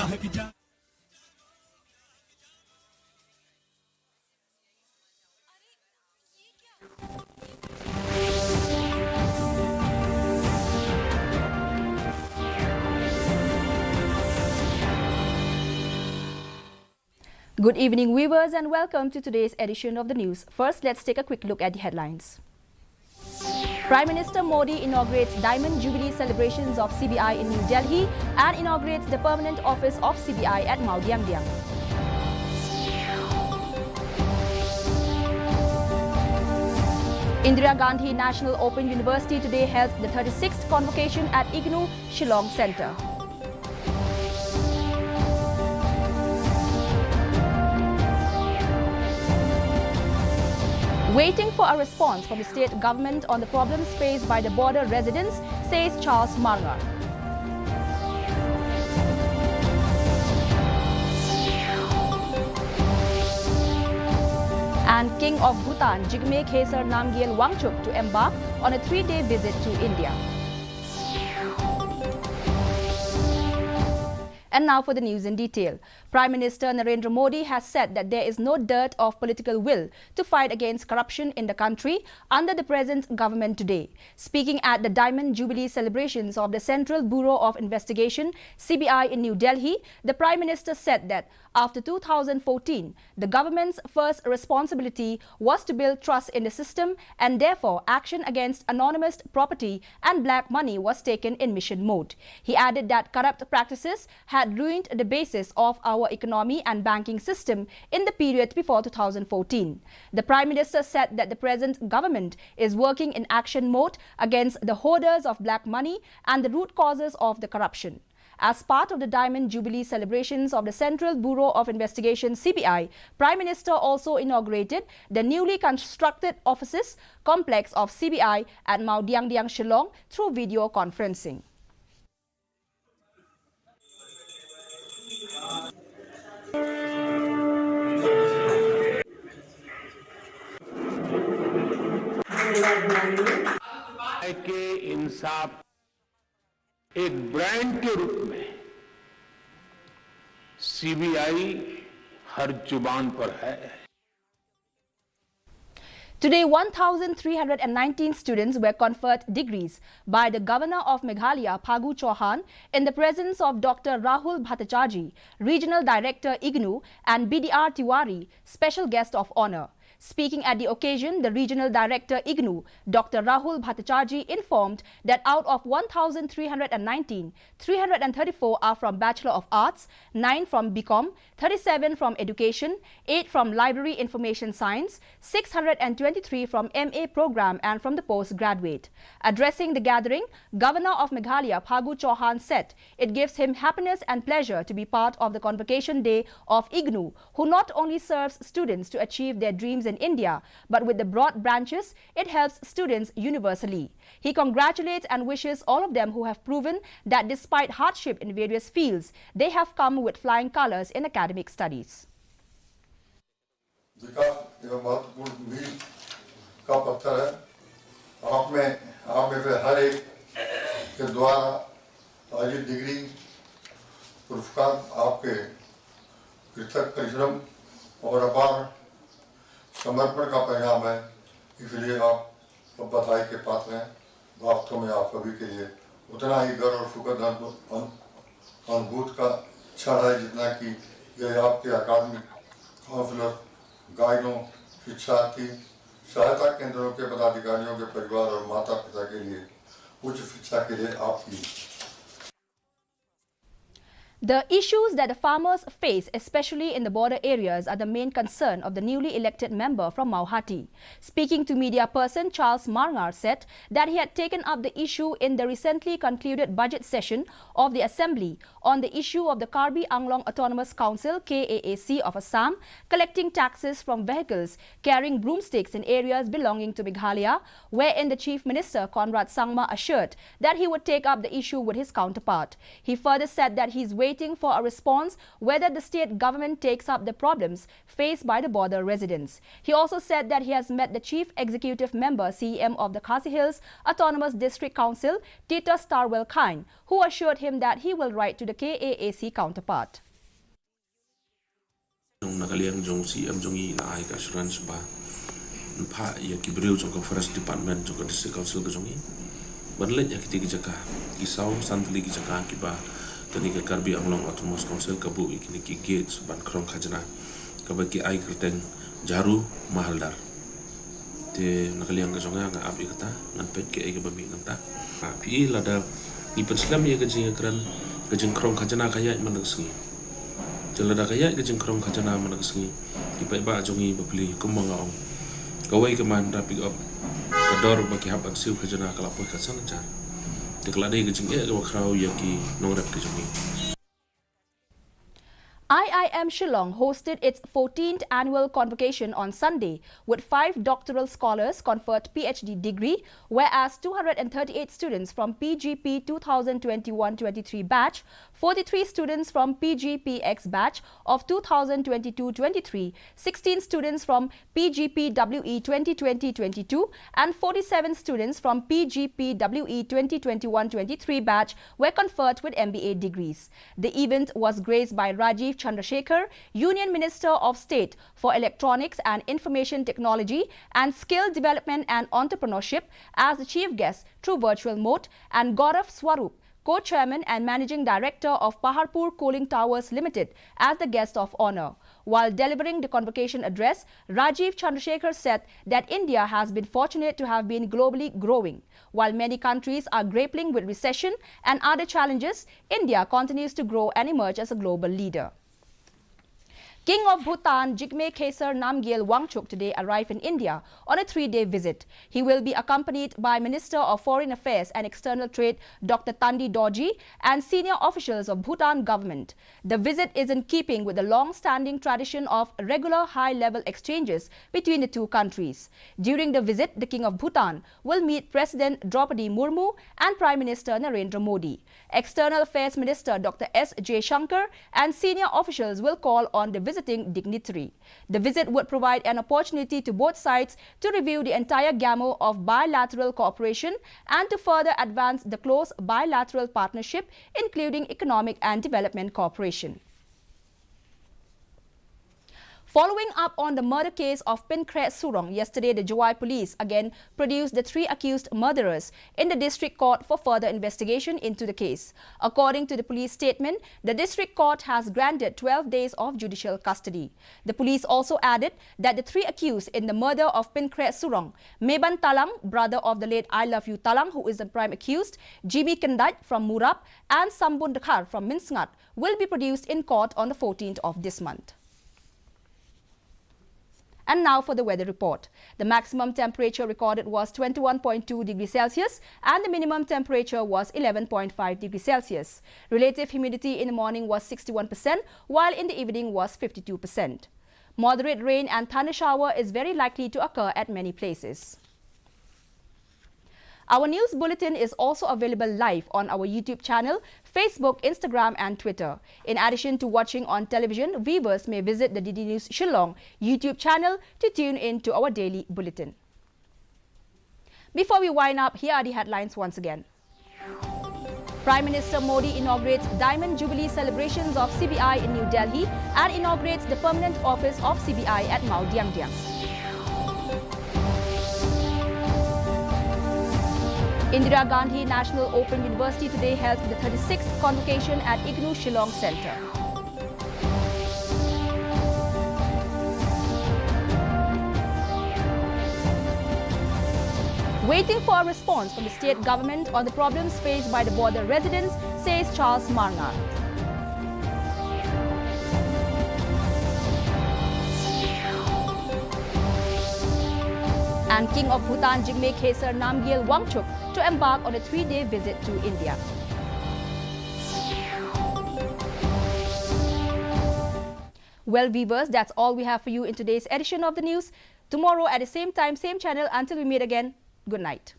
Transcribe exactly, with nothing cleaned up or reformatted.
Good evening, viewers, and welcome to today's edition of the news. First, let's take a quick look at the headlines. Prime Minister Modi inaugurates Diamond Jubilee celebrations of C B I in New Delhi and inaugurates the permanent office of C B I at Mawdiangdiang. Indira Gandhi National Open University today held the thirty-sixth convocation at IGNOU Shillong Centre. Waiting for a response from the state government on the problems faced by the border residents, says Charles Marngar. And King of Bhutan, Jigme Khesar Namgyel Wangchuck, to embark on a three-day visit to India. And now for the news in detail. Prime Minister Narendra Modi has said that there is no dearth of political will to fight against corruption in the country under the present government today. Speaking at the Diamond Jubilee celebrations of the Central Bureau of Investigation, C B I, in New Delhi, the Prime Minister said that after two thousand fourteen, the government's first responsibility was to build trust in the system, and therefore action against anonymous property and black money was taken in mission mode. He added that corrupt practices had ruined the basis of our economy and banking system in the period before two thousand fourteen. The Prime Minister said that the present government is working in action mode against the hoarders of black money and the root causes of the corruption. As part of the Diamond Jubilee celebrations of the Central Bureau of Investigation, C B I, Prime Minister also inaugurated the newly constructed offices complex of C B I at Mawdiangdiang, Shillong through video conferencing. के इंसाफ एक ब्रांड के रूप में सीबीआई हर जुबान पर है। Today, one thousand three hundred and nineteen students were conferred degrees by the Governor of Meghalaya, Phagu Chauhan, in the presence of Doctor Rahul Bhattacharjee, Regional Director, IGNOU, and B D R Tiwari, Special Guest of Honour. Speaking at the occasion, the Regional Director, IGNOU, Doctor Rahul Bhattacharjee, informed that out of one thousand three hundred and nineteen, three hundred and thirty-four are from Bachelor of Arts, nine from B Com, thirty-seven from Education, eight from Library Information Science, six hundred and twenty-three from M A programme and from the postgraduate. Addressing the gathering, Governor of Meghalaya, Phagu Chauhan, said it gives him happiness and pleasure to be part of the convocation day of IGNOU, who not only serves students to achieve their dreams in India, but with the broad branches, it helps students universally. He congratulates and wishes all of them who have proven that despite hardship in various fields, they have come with flying colours in academic studies. विकास एवं महत्वपूर्ण मील का पत्थर है। आप में, आप में से हर एक के द्वारा अर्जित डिग्री, पुरस्कार आपके कृथक परिश्रम और अपार समर्पण का परिणाम है, इसलिए आप बधाई के पात्र हैं। वास्तव में आप सभी के लिए उतना ही गर्व और सुखद अनु-, अनु-, अनुभूत का क्षण है, जितना कि यह आपके अकादमिक काउंसलर, गाइडों, शिक्षार्थी, सहायता केंद्रों के पदाधिकारियों के परिवार और माता-पिता के लिए उच्च शिक्षा के लिए आपकी The issues that the farmers face, especially in the border areas, are the main concern of the newly elected member from Mawhati. Speaking to media person, Charles Marngar said that he had taken up the issue in the recently concluded budget session of the assembly on the issue of the Karbi Anglong Autonomous Council, K A A C, of Assam collecting taxes from vehicles carrying broomsticks in areas belonging to Meghalaya, wherein the Chief Minister Conrad Sangma assured that he would take up the issue with his counterpart. He further said that he is waiting waiting for a response whether the state government takes up the problems faced by the border residents. He also said that he has met the Chief Executive Member, C E M, of the Khasi Hills Autonomous District Council, Titus Tarwel Chyne, who assured him that he will write to the K A A C counterpart. Jong na ka liang jong C M jong ngi la ai ka assurance ba yn phah ïa ki briew jong ka Forest Department jong ka District Council ka jong ngi ban leit ïa kiti ki jaka, ki saw san tylli ki jaka kiba kane ka Karbi Anglong Autonomous Council ka buh ïa kine ki gates ban krong khajna, kaba ki ai kyrteng Jharu Mahaldar. Te na ka liang ka jong nga, nga ap ïa kata, ngan peit kaei kaba mih nangta. Phi i, lada ngi pynslem ïa ka jingïakren, ka jingkrong khajna ka ïaid man la ka sngi. Te lada ka ïaid ka jingkrong khajna man la ka sngi, ki paidbah jong ngi ba pli, kumba nga ong, kawei ka man da pick up, ka dor ba ki hap ban siew khajna ka la poi khatsan hajar. Te ka la dei ka jingeh kaba khraw ïa ki nongrep ka jong ngi. I I M Shillong hosted its fourteenth annual convocation on Sunday, with five doctoral scholars conferred P H D degree, whereas two hundred and thirty-eight students from P G P two thousand twenty-one twenty-three batch, forty-three students from P G P X batch of two thousand twenty-two twenty-three, sixteen students from P G P W E twenty twenty twenty-two, and forty-seven students from P G P W E twenty twenty-one twenty-three batch were conferred with M B A degrees. The event was graced by Rajeev Chandrasekhar, Union Minister of State for Electronics and Information Technology and Skill Development and Entrepreneurship, as the chief guest through virtual mode, and Gaurav Swarup, co-chairman and managing director of Paharpur Cooling Towers Limited, as the guest of honor. While delivering the convocation address, Rajeev Chandrasekhar said that India has been fortunate to have been globally growing. While many countries are grappling with recession and other challenges, India continues to grow and emerge as a global leader. King of Bhutan, Jigme Khesar Namgyel Wangchuck, today arrived in India on a three-day visit. He will be accompanied by Minister of Foreign Affairs and External Trade Doctor Tandi Dorjee and senior officials of Bhutan government. The visit is in keeping with the long-standing tradition of regular high-level exchanges between the two countries. During the visit, the King of Bhutan will meet President Droupadi Murmu and Prime Minister Narendra Modi. External Affairs Minister Doctor S Jaishankar and senior officials will call on the visiting dignitary. The visit would provide an opportunity to both sides to review the entire gamut of bilateral cooperation and to further advance the close bilateral partnership, including economic and development cooperation. Following up on the murder case of Pynkhreh Surong, yesterday the Jowai police again produced the three accused murderers in the district court for further investigation into the case. According to the police statement, the district court has granted twelve days of judicial custody. The police also added that the three accused in the murder of Pynkhreh Surong, Meban Talang, brother of the late I Love You Talang, who is the prime accused, Jimmy Kyndait from Murap, and Sambun Dkhar from Mynsngat, will be produced in court on the fourteenth of this month. And now for the weather report. The maximum temperature recorded was twenty-one point two degrees Celsius and the minimum temperature was eleven point five degrees Celsius. Relative humidity in the morning was sixty-one percent, while in the evening was fifty-two percent. Moderate rain and thunder shower is very likely to occur at many places. Our news bulletin is also available live on our YouTube channel, Facebook, Instagram, and Twitter. In addition to watching on television, viewers may visit the D D News Shillong YouTube channel to tune in to our daily bulletin. Before we wind up, here are the headlines once again. Prime Minister Modi inaugurates Diamond Jubilee celebrations of C B I in New Delhi and inaugurates the permanent office of C B I at Mawdiangdiang. Indira Gandhi National Open University today held the thirty-sixth convocation at IGNOU Shillong Centre. Waiting for a response from the state government on the problems faced by the border residents, says Charles Marngar. And King of Bhutan Jigme Khesar Namgyel Wangchuck to embark on a three-day visit to India. Well, viewers, that's all we have for you in today's edition of the news. Tomorrow at the same time, same channel. Until we meet again, good night.